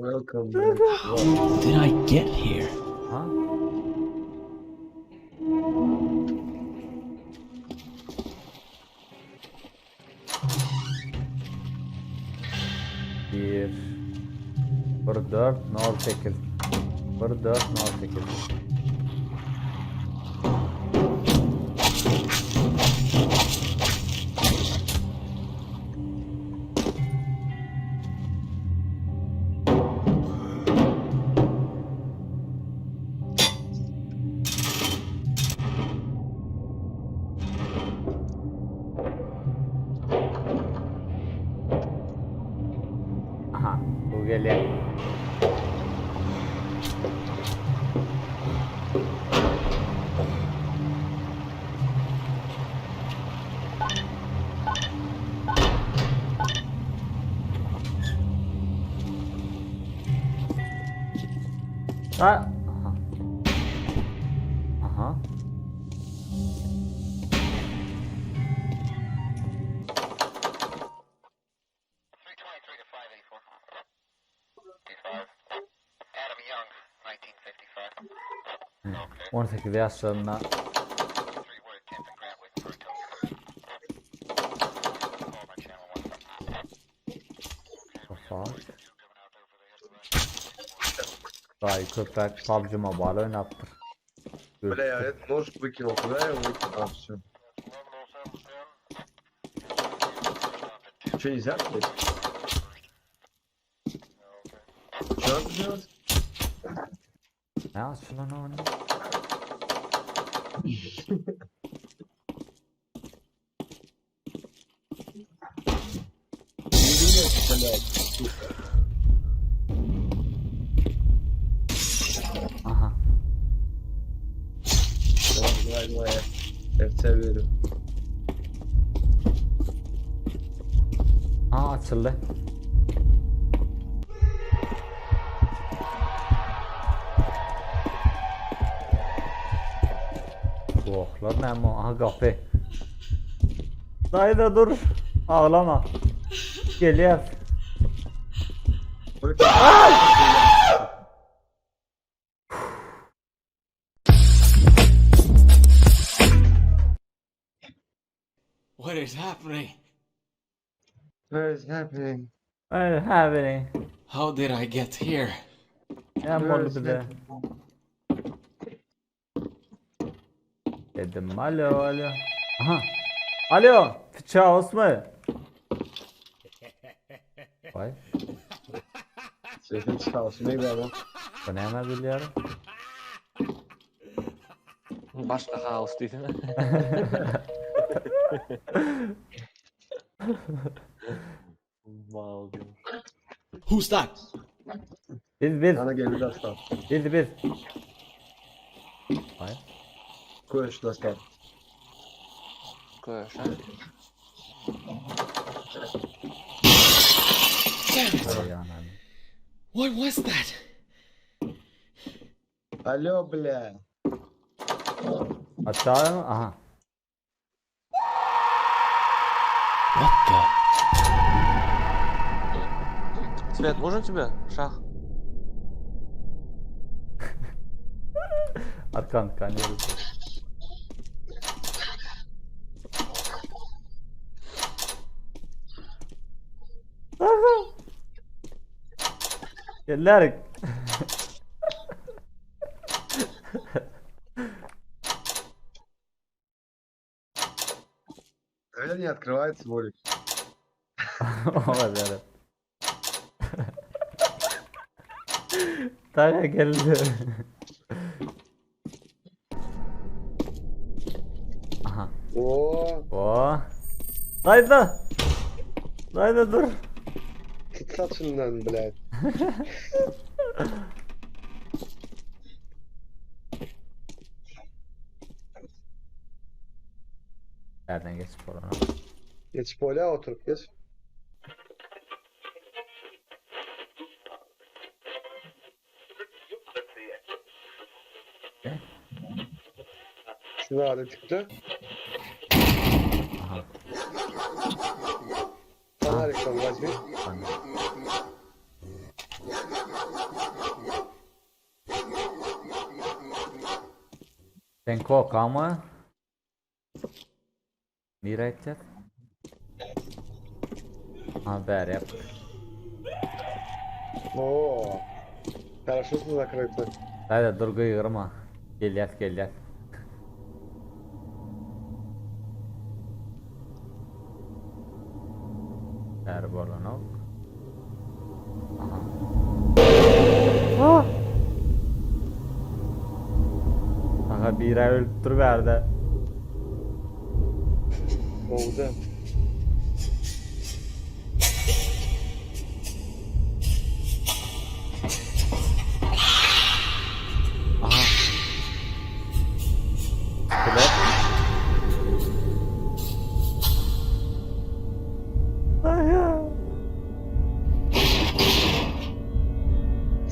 Welcome back. How did I get here? Ha? Bir, bir dört, nol sekiz. Bir dört, nol sekiz. Aha, bu gelýär. Ha. Aha. Aha. 18 ýaşlarynda The fuck? Daýy köpräk PUBG Mobile oýnapdyr. Бля, я этот нож выкинул. Куда я его выкинул? А, все. Че, нельзя открыть? Что надо делать? Ne açylan ony? Блять, сука. Aha. Давай, давай, давай. Я в тебя верю. Ha açyldy. Gohlar näme? Aha gapy. Daýy da dur. Aglama. Gelýär. What is happening? What is happening? What is happening? How did I get here? Näme What boldy is bize? happening? Dedim alo alo. Aha. Alo. Çaosmy? Vay. Sesiň çalşyny egýär. Bu näme bilýär? Başga haos diýsene. Mal diýip. Who's that? Biz biz. Ana geldi dastan. Biz biz. Vay. Köş dastan. Köş. ha? Damn it! Vay anam. What was that? Alo bля. Aşağı mı? Aha. What the? Свет, нужен тебе? Шах. Arkan kan ýeri. Aha. Gellerik. Дверь не открывается, Волик. Oňa berip. Taga geldi. Aha. О, O. Daýda. Daýda dur. tut saçyndan, блядь. Nereden geçip bolany? Geç polya oturup geç. Ne? Şunu hadi çıktı. Aha. Фонарик там возьми. Hany. Sen kokamy? Nirä gitjek? Ha bäri ýapyk. О, хорошо, что закрыто. Daýza dur gygyrma. Gelýäs gelýäs. Bäri bolanok. Aha. Ah! Aha biri ölüp dur bärde. Oldu. Aha. Skelet. Aha.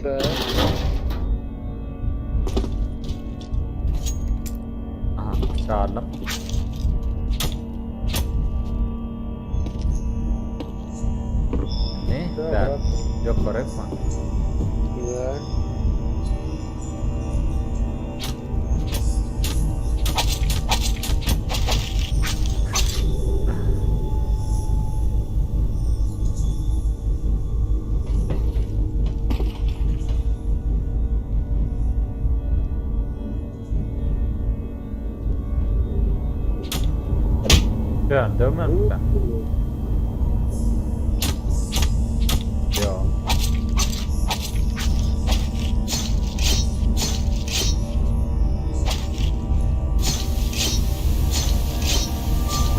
Sen. Aha, çağırdım. Ne? Да, Ben. брат. Yok korkma. Да. Döndüm ben. Yo.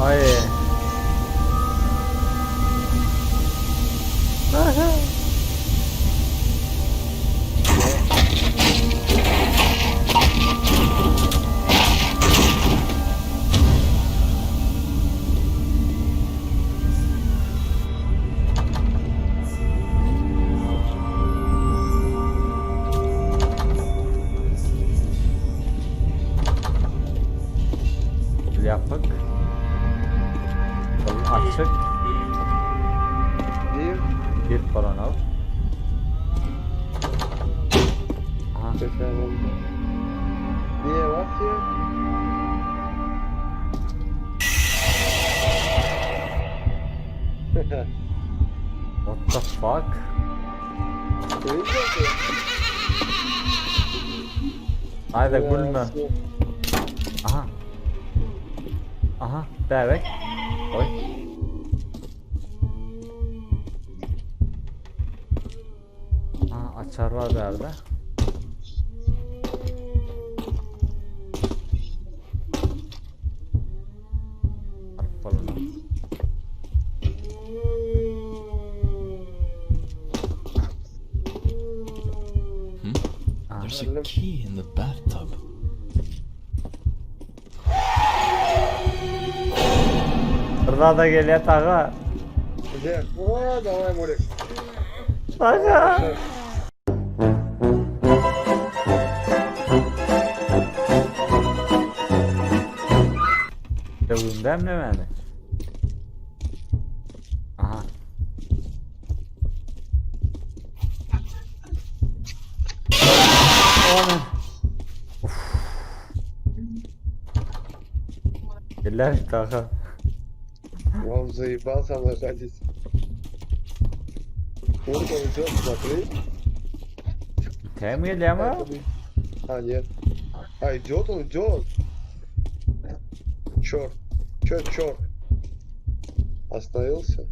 Ay. Yapyk. Ol açyk. Bir. Bir bolanok. Aha. Tekrar oldu. Niye bak ya? What the fuck? Ne oldu? Haydi gülme. Aha. Aha, bäbek. Oy. Aha, açar var bärde. Alyp bolanok. Aha. There's a key in the bathtub. Rada gelýär taga. Где? О, давай, Мурик. Taga. Döwümdäm nämäni? Aha. Aman. Uf. Eller taga. Он заебался находить. Вот он идет, смотри. Täm gelýärmi? А, нет. А, идет он, идет. Черт. Черт, черт. Остановился.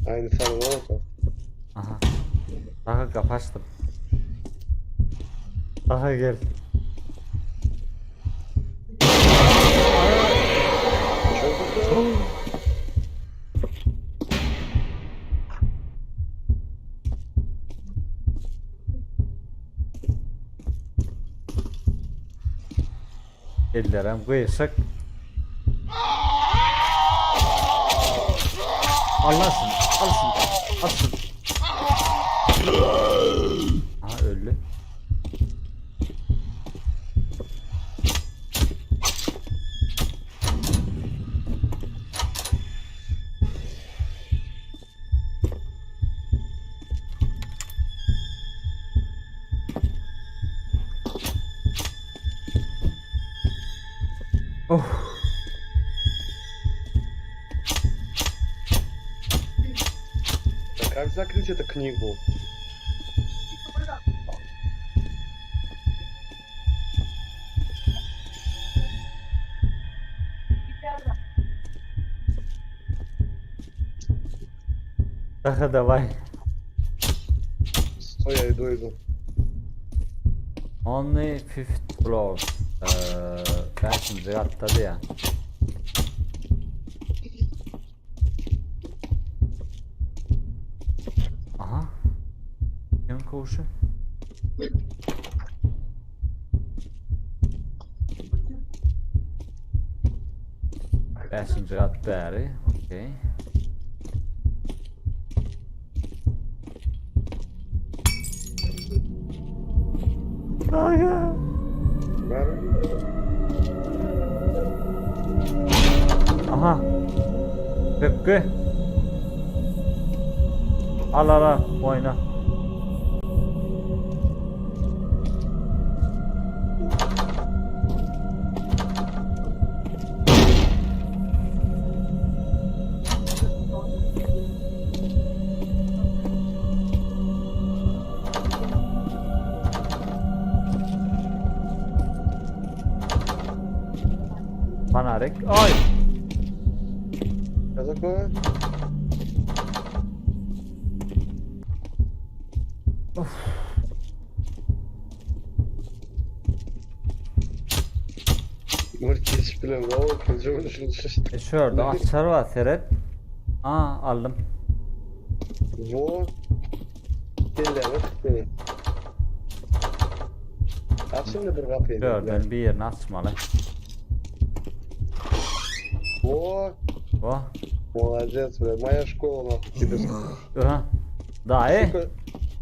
А, не сорвал Aha. Aha gapy açdym. Aha gel. Че такое? Ellerem gyşyk. Allasyn, alsyn, alsyn. Aha öldi. Oh. А как закрыть эту книгу? Aha dawaj. Стой, я иду, иду. Only fifth floor. Eee, Bäşinji gatda diýä. Aha. Kim kowşy? Bäşinji gat bäri. Okey. Aga. Aha. Pökgi. Al al al oýna. Fanarik. Ay! Что такое? Может, geçip bilen E şurada açar var seret. Aa aldım. Во. Kelleme beni. Aç şimdi bir kapıyı. Dörden bir yerini açmalı. Во. O. Молодец, бля. Моя школа, нахуй, тебе. Aha. Dayı. Сука.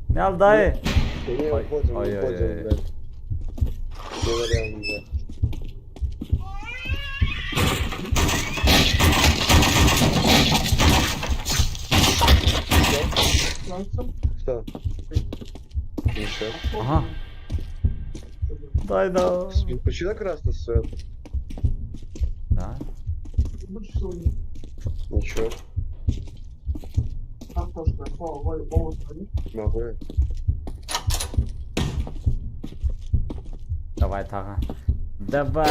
Ne al dayı? Не, Ой, уходим, ой, ой, уходим, ой. блядь. Не вариант, блядь. Что? Ничего. Aha. Dayı da. Включи на красный свет. Da. Ничего. Могу я. Давай Taha. Давай.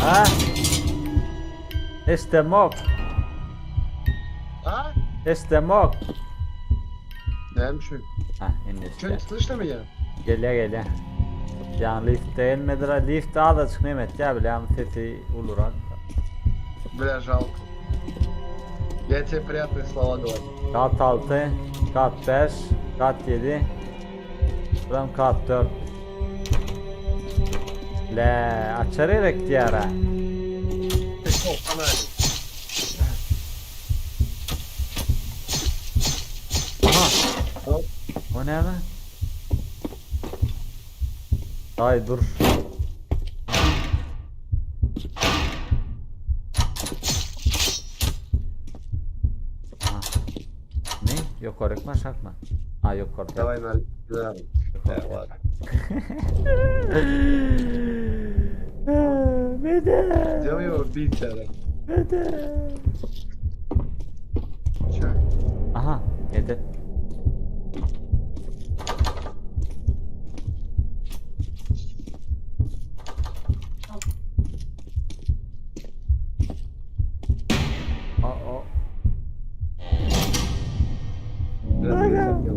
Ha? Estemok. А? Estemok. Да, şu. Ha indi Что, не işte. слышно меня? Gelýär gelýär. Yani lift gelmediler. Lift daha da çık Mehmet ya bile ama sesi ulurak. Бля, жалко. Я тебе приятные слова говорю. Kat 6, kat 5, kat 7. Buram kat 4. Le, açar gerek diýara. Aha. O näme? Ay dur. Aha. Ne? Ýokaryk mı aşak mı? Ha ýokarda. Давай на да. Да, ладно. Mede. Где его бить надо? Mede. Чё? Aha, Mede. Aa, Да, Ага. я забил.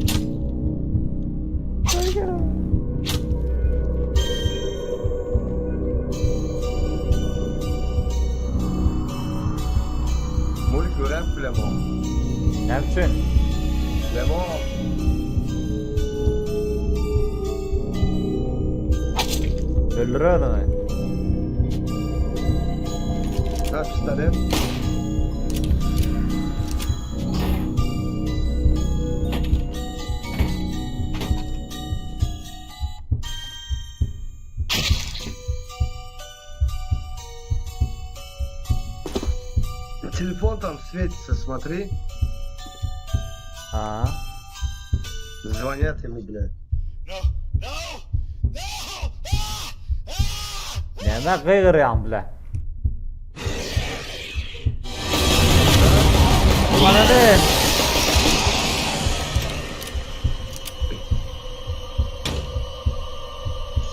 Мульк gören Flemo. Näme üçin? Flemo. Öldür adamy. На пистолет. Телефон там светится, смотри. Ha. Звонят ему, блядь. Näme gygyrýaň bile? Bana ne?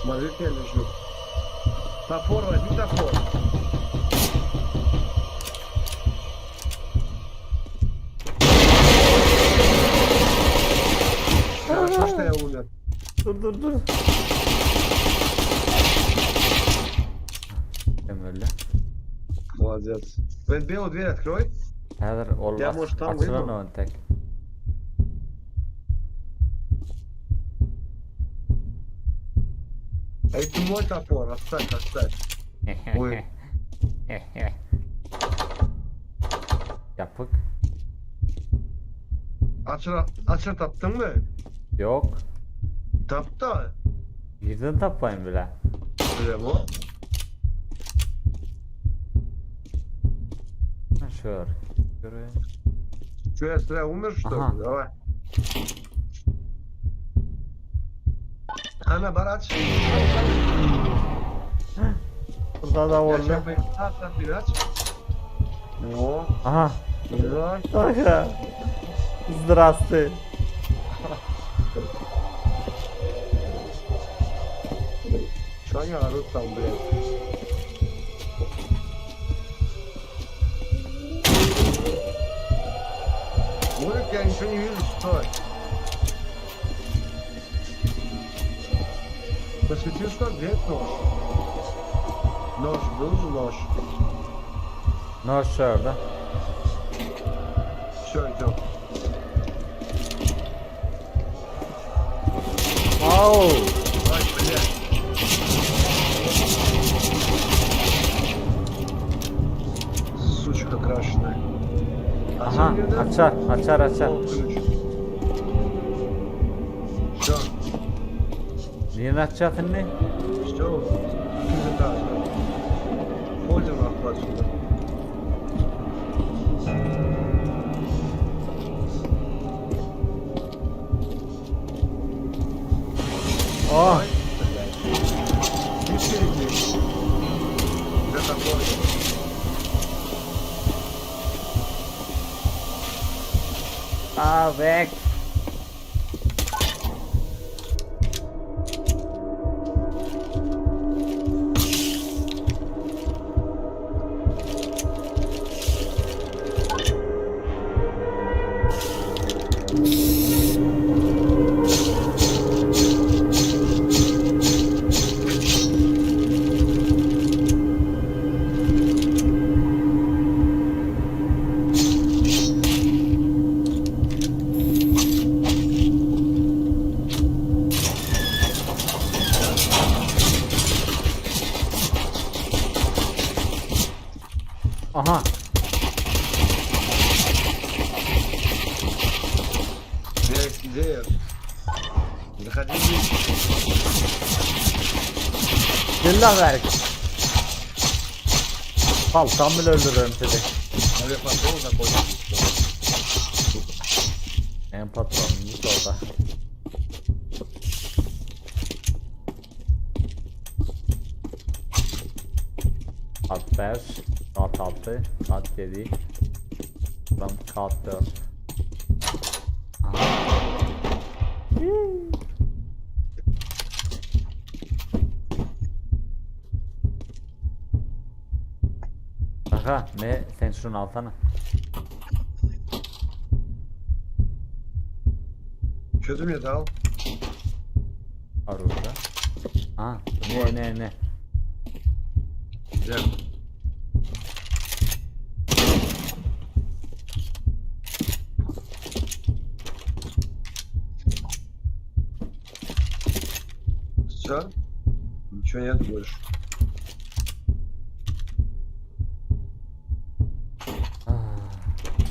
Смотри, как я лежу. Топор, возьми топор. Хорошо, что я умер. Dur dur dur. Hem öyle. Молодец. Вен, белую дверь открой. Häzir ol Ýa, может, tam açylan wyjdą. o tek. Это мой топор, оставь, оставь. Oý. Ýapyk. Açar, açar tapdyňmy? Ýok. Tap da. Nirden tapaýyn bile? Bile bu. Ha, Şör. Göreyim. Че, я зря умер, что ли? Ага. Давай. Ana bar aç. Burada da Aç, oldu. yapayım. Aç, aç, bir aç. O, Aha. güzel. Aha. Zdrasty. Şu an yarın tam buraya. Мужик, я ничего не вижу, стой. Посвети сюда, где нож? Нож, был же нож. Noş şurada. Все, идем. Au. Ай, блядь. Сучка крашеная. Aha. Açar, açar, açar. Все, Niye açacak ne? все, пизда. Ходим нахуй отсюда. Oh. Ай, блядь. И впереди. Где такое? Ah, weg. Aha. Где, где я? Заходи здесь. Gel lan Berk. Paltam bile öldürürüm seni. Наверх патрон закончился. En patronumuz orada. Kat 5, kat 6, kat 7, tam kat 4. Aha. Aha, ne sen şunu alsana. Что ты мне дал? Оружие. А, не, не, не. Где? Все? Ничего нет больше.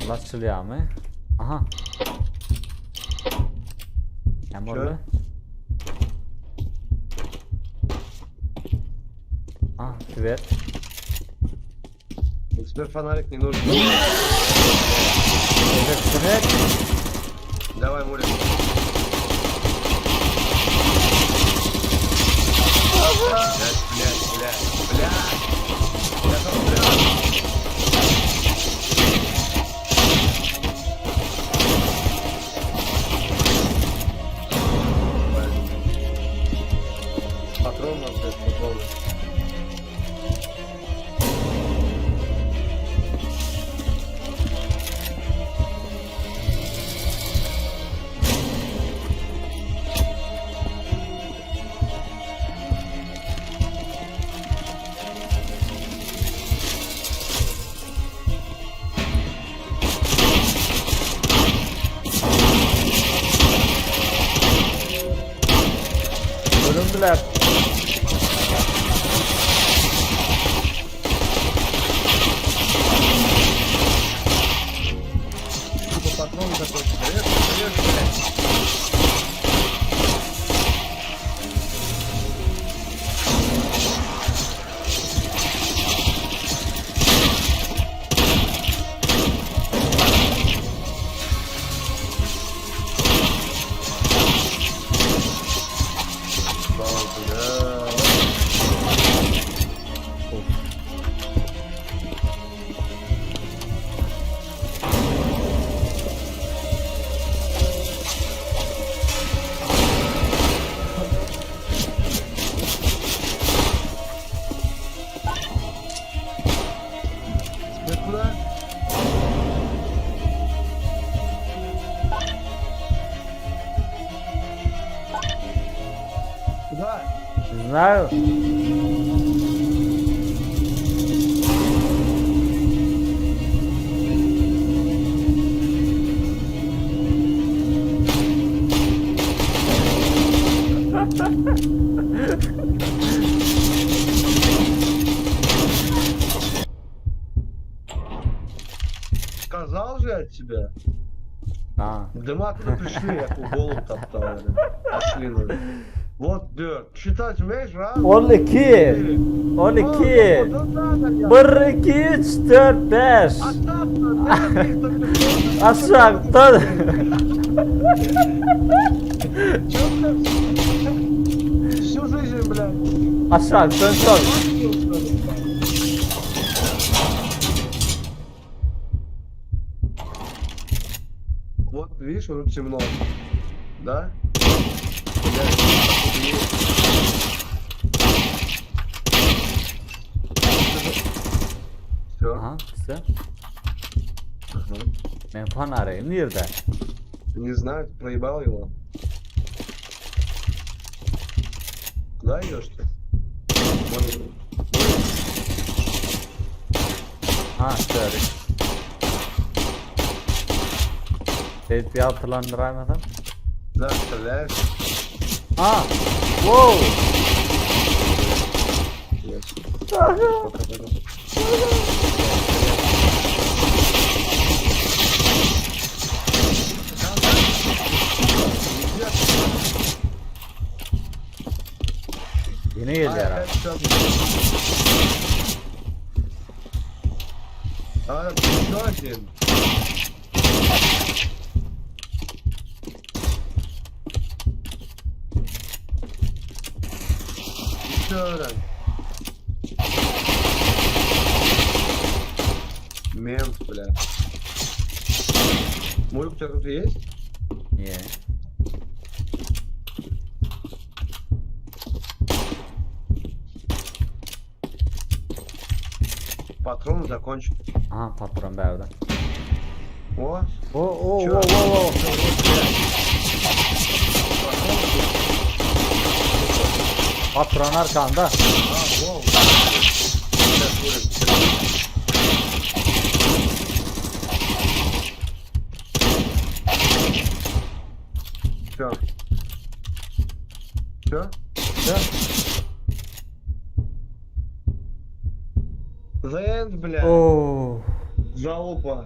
Açılýarmy? Aha. Näme boldy? Ah, svet. Теперь фонарик не нужен. Svet. Давай, Мурик. Блять, блять, блять, блять. Я там, блядь. Патрон нам, блядь, патроны. Göründüler. Сука, патроны закончились. Даешь, даешь, блядь. Да, бля. Теперь куда? Куда? Не знаю. Сказал же от тебя. А. Да мы откуда пришли, я по голову топтал. блин. Пошли, ну. Вот, да. Читать умеешь, раз? 12. четыре. 12. Ну, ну, да, да, 1, 2, 3, 4, 5. Aşakdan. Всю жизнь, блядь. Aşakdan çok. Вот, видишь, уже темно. Да? Блядь, Все. Aha, все. Men fanarym nirde? Не знаю, ты проебал его. Куда идешь ты? Может, Ha, sorry. Seyit bir hatırlandıramasam. Да, стреляешь. Ha! Wow! Yes. Пока, пока. Ýene gelýär. А, опять еще один. А, еще один. Еще один. Мент, бля. Мурик, у тебя кто-то есть? Niye? Патроны закончены. Aha patron bärde. О, O o Чё? o o o. Patron arkanda. А, воу. Сейчас, Мурик. Все. Все? Все. The end, бля. Oo. Залупа.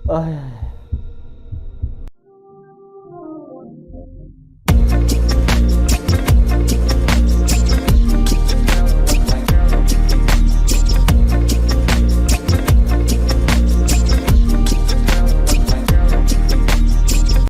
Ay.